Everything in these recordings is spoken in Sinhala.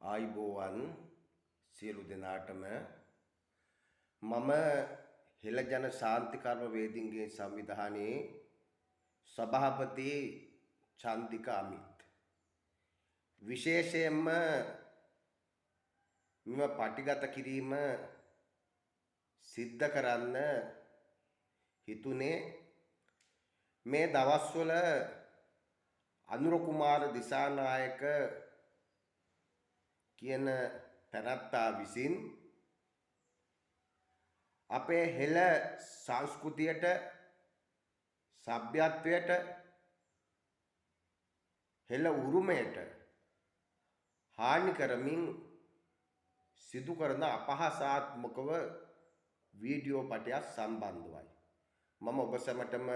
ආයුබෝවන් සියලු දෙනාටම. මම හෙළ ජන ශාන්ති කර්ම වේදින්ගේ සංවිධානයේ සභාපති චන්දික අමිත්. විශේෂයෙන්ම මෙම පටිගත කිරීම සිද්ධ කරන්න හිතුනේ මේ දවස්වල අනුර කුමාර දිසානායක කියන තැනැත්තා විසින් අපේ හෙළ සංස්කෘතියට, සભ્યත්වයට, හෙළ උරුමයට හානි කරමින් සිදු කරන අපහාසාත්මකව වීඩියෝ පටයක් සම්බන්ධවයි. මම ඔබ සැමටම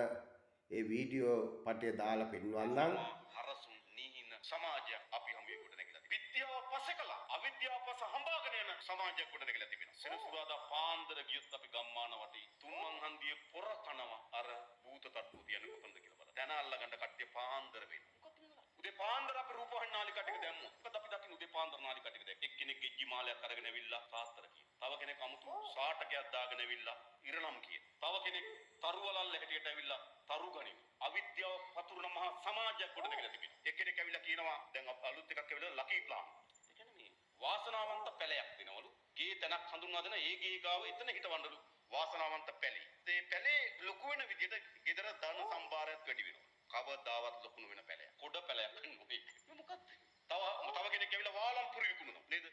ඒ වීඩියෝ පටය දාලා පෙන්වන්නම්. හරසුන් නිහින සමාජයක් අපි හමුවේ ගොඩ නැගිලා තිබෙනවා. විද්‍යාව පසෙකලා අවිද්‍යාව පස හඹාගෙන යන සමාජයක් ගොඩ නැගිලා තිබෙනවා. සෙනසුරාදා පාන්දර ගියොත් අපි ගම්මාන වටේ තුන්මන් හන්දියේ පොර කනවා අර භූත තට්ටුව තියන්නේ කොතනද කියලා බලන්න. තැන අල්ලගන්න කට්ටිය පාන්දර වෙනවා. මොකද්ද මේ වෙලා? උදේ පාන්දර අපි රූපවාහිනී නාලිකා ටික දැම්මොත්. මොකද අපි දකින්න උදේ පාන්දර නාලිකා ටික දැක්ක. එක්කෙනෙක් ගෙජ්ජි මාලයක් අරගෙන ඇවිල්ලා සාත්‍තර කියන. තව කෙනෙක් අමුතු සාටකයක් දාගෙන ඇවිල්ලා ඉරණම් කියන. තව කෙනෙක් තරුවලල්ල හැටියට ඇවිල්ලා තරු ගනින. අවිද්‍යාව පතුරන මහා සමාජයක් ගොඩ නැගිලා තිබෙනවා. එක්කෙනෙක් ඇවිල්ලා කියනවා දැන් අලුත් එකක් ඇවිල්ලා ලකී ප්ලාන්. ඒ කියන්නේ මේ වාසනාවන්ත පැලයක් දෙනවලු. ගේ තැනක් හඳුන්වා දෙන ඒ ගේ ගාව එතන හිටවන්නලු වාසනාවන්ත පැලේ. ඒ පැලේ ලොකු වෙන විදියට ගෙදර ධන සම්භාරයක් වැඩි වෙනවා. කවදාවත් ලොකු නොවන පැලයක්. කුඩ පැලයක් නෙවෙයි. මේ මොකද්ද? තව තව කෙනෙක් ඇවිල්ලා වාලම්පුරි විකුණනවා නේද?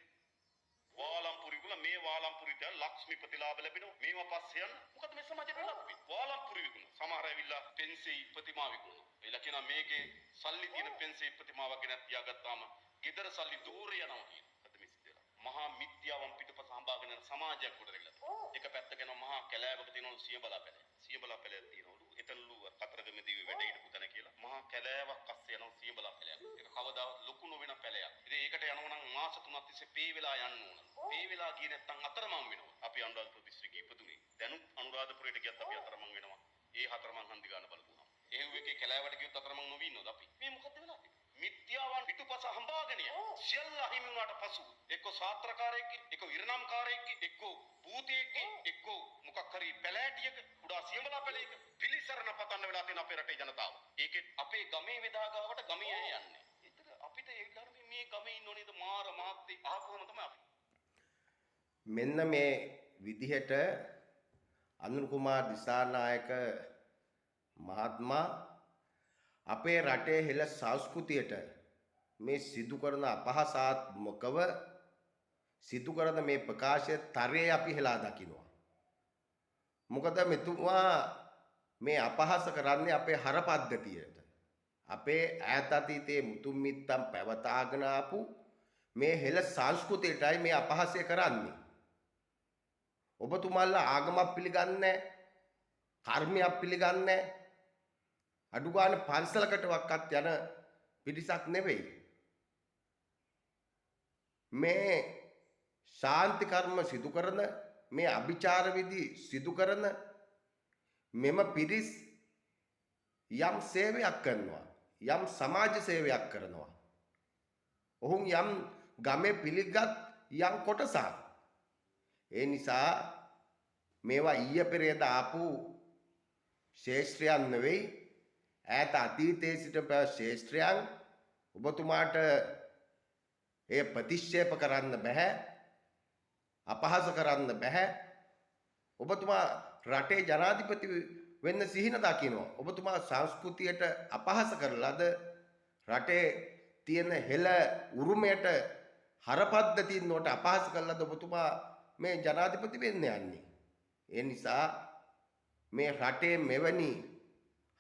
වාලම්පුරි විකුණලා මේ වාලම්පුරි තියා ලක්ෂ්මී ප්‍රතිලාභ ලැබෙනවා. මේවා පස්සේ යන මොකද්ද මේ සමාජයට වෙලා තිබෙන්නේ? වාලම්පුරි විකුණනවා. සමහර ඇවිල්ලා පෙන්සෙයි ප්‍රතිමා විකුණනවා. එලා කියනවා මේකේ සල්ලි තියෙන පෙන්සෙයි ප්‍රතිමාවක් ගෙනත් තියාගත්තාම ගෙදර සල්ලි දూరు යනවා කියන. මොකද්ද මේ සිද්ධ වෙලා? මහා මිත්‍යාවන් පිටුපස හඹාගෙන යන සමාජයක් ගොඩ නැගිලා තිබෙනවා. එක පැත්තක යනවා මහා කැලෑවක තියෙනවලු සියඹලා පැලය. සියඹලා පැලයක් තියෙනවලු. එතනලු කතරගම දේවි වැඩ හිටපු තැන කියලා. මහා කැලෑවක් අස්සේ යනවා සියඹලා පැලයක්. ඒක කවදාවත් ලොකු නොවන පැලයක්. ඉතින් ඒකට යනවා නම් මාස 3ක් තිස්සේ පේ වෙලා යන්න ඕන. පේ වෙලා ගියේ නැත්තම් අතරමං වෙනවා. අපි අනුරාධපුර දිස්ත්‍රික්කේ ඉපදුනේ. දැනුත් අනුරාධපුරයට ගියත් අපි අතරමං වෙනවා. ඒ හතරමං හන්දි ගන්න බලපුවාම. එහෙව් එකේ කැලෑවට ගියොත් අතරමං නොවී ඉන්නවද අපි? මේ මොකද්ද වෙලා තියෙන්නේ? මිත්‍යාවන් පිටුපස හඹාගෙන යන සියල්ල අහිමි වුණාට පසු එක්ක සාත්‍රකාරයෙක්ගේ, එක්ක ඉරණම්කාරයෙක්ගේ, එක්ක භූතයෙක්ගේ, එක්ක මොකක් හරි පැලෑටියක, කුඩා සියඹලා පැලයක පිළිසරණ පතන්න වෙලා තියෙන අපේ රටේ ජනතාව. ඒකෙත් අපේ ගමේ වෙදාගාවට ගමේ අය යන්නේ. ඒතර අපිට ඒ විලාරේ මේ ගමේ ඉන්නෝ නේද මාර මහත්තේ ආපුවම තමයි අපි. මෙන්න මේ විදිහට අනුර කුමාර දිසානායක මහත්මයා අපේ රටේ හෙළ සංස්කෘතියට මේ සිදු කරන අපහාසාත්මකව සිදු කරන මේ ප්‍රකාශය තරයේ අපි හෙලා දකිනවා. මොකද මෙතුමා මේ අපහාස කරන්නේ අපේ හර පද්ධතියට. අපේ ඈත අතීතයේ මුතුන් මිත්තන් පැවතාගෙන ආපු මේ හෙළ සංස්කෘතියටයි මේ අපහාසය කරන්නේ. ඔබතුමාලා ආගමක් පිළිගන්නේ, කර්මයක් පිළිගන්නේ, අඩු ගානේ පන්සලකටවත් යන පිරිසක් නෙවෙයි. මේ ශාන්ති කර්ම සිදු කරන, මේ අභිචාර විදි සිදු කරන මෙම පිරිස් යම් සේවයක් කරනවා, යම් සමාජ සේවයක් කරනවා. ඔවුන් යම් ගමේ පිළිගත් යම් කොටසක්. ඒ නිසා මේවා ඊය පෙරේද ආපු ශේෂ්ත්‍රයන් නෙවෙයි, ඈත අතීතයේ සිට පැව ශේෂ්ත්‍රයන්. ඔබතුමාට එය ප්‍රතික්ෂේප කරන්න බැහැ, අපහාස කරන්න බැහැ. ඔබතුමා රටේ ජනාධිපති වෙන්න සිහින දකිනවා. ඔබතුමා සංස්කෘතියට අපහාස කරලාද, රටේ තියෙන හෙළ උරුමයට හර පද්ධතීන් වලට අපහාස කරලාද ඔබතුමා මේ ජනාධිපති වෙන්න යන්නේ? ඒ නිසා මේ රටේ මෙවැනි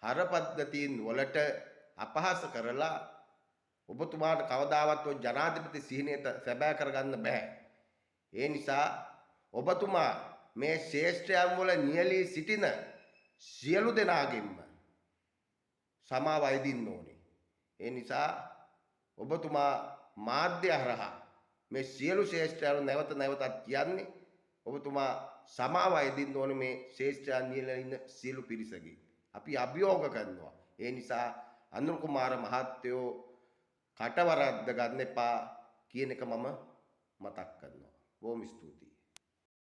හර පද්ධතීන් වලට අපහාස කරලා ඔබතුමාට කවදාවත් ඔය ජනාධිපති සිහිනය සැබෑ කරගන්න බෑ. ඒ නිසා ඔබතුමා මේ ශේෂ්ත්‍රයන් වල නියැලී සිටින සියලු දෙනාගෙන්ම සමාව අයදින්න ඕනේ. ඒ නිසා ඔබතුමා මාධ්‍ය හරහා මේ සියලු ශේෂ්ත්‍රයන් නැවත නැවතත් කියන්නේ ඔබතුමා සමාව අයදින්න ඕනේ මේ ශේෂ්ත්‍රයන් නියැලී ඉන්න සියලු පිරිසගෙන්. අපි අභියෝග කරනවා. ඒ නිසා අනුර කුමාර මහත්තයෝ කටවරද්ද ගන්න එපා. කියන එක මම මතක් කරනවා. බොහොම ස්තුතියි.